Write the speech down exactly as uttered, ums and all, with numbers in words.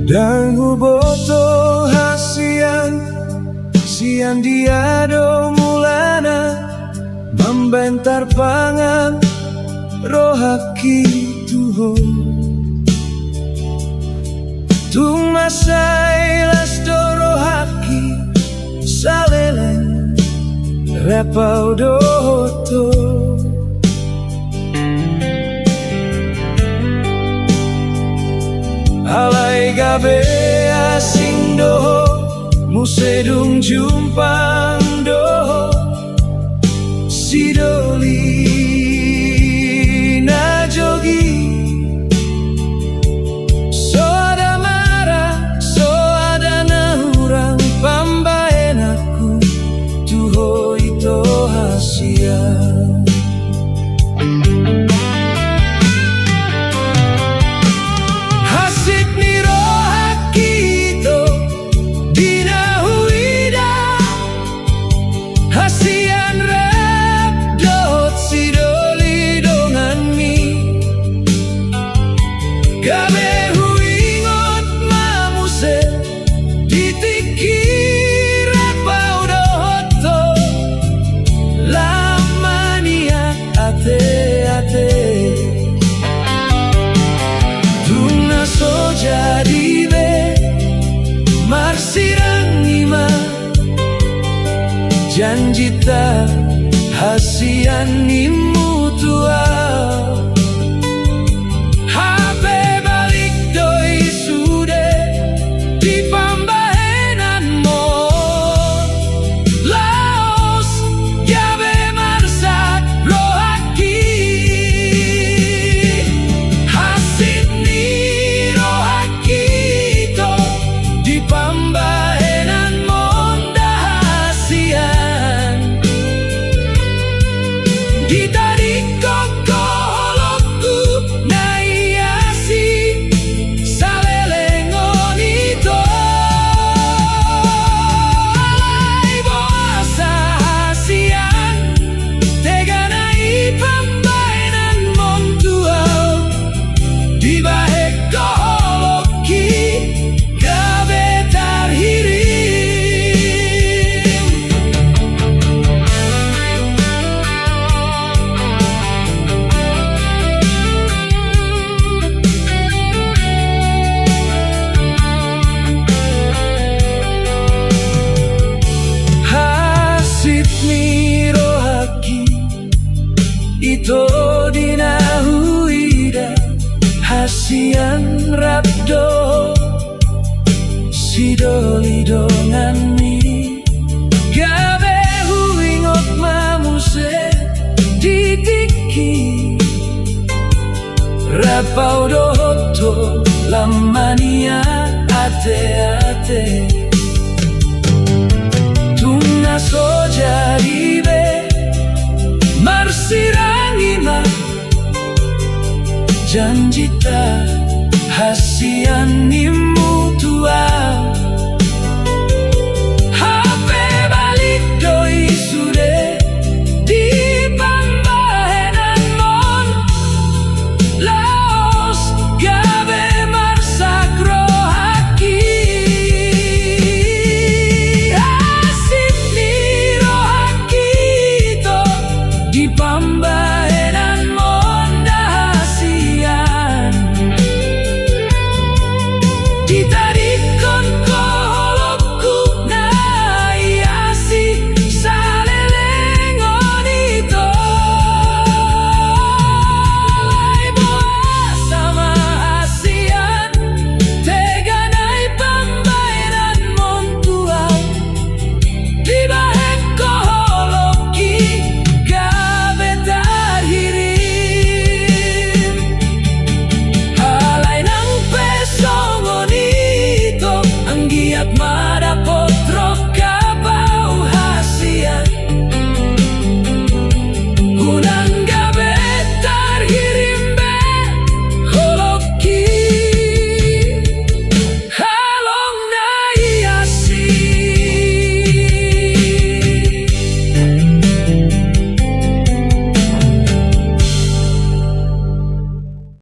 Ndang huboto hasian, sian dia do mulana, mambaen tarpangan rohangki tu Ho. Tung mansai las do rohangki, saleleng rap Au dohot Ho. Alai gabe asing do Ho, muse dung jumpang do Ho sidoli na jogi. So ada mara, so ada na hurang pambahenanku tu Ho ito hasian. Hansit ni rohangki ito di na huida hasian rap dohot sidoli donganmi. Gabe huingot ma muse di tingki rap Au dohot Ho lam maniak ate-ate. Tung na so jadi be, marsirangi ma janjinta hasian ninmu tu Au. Hape balik do i sude di pambahenanmon, laos gabe marsak rohangki. Hansit ni rohangki ito di pambahenanmon da hasian. Ditadingkon Ho holongku na i asi saleleng on ito. Alai boasa hasian tegana i pambahenanmon tu Au, dibahen Ho holongki gabe tarhirim. Hansit ni rohangki ito di na huida hasian rap dohot sidoli donganmi. Gabe huingot ma muse di tingki rap Au dohot Ho lam maniak ate-ate. Tung na so jadi be, marsirangi ma janjinta hasian ninmu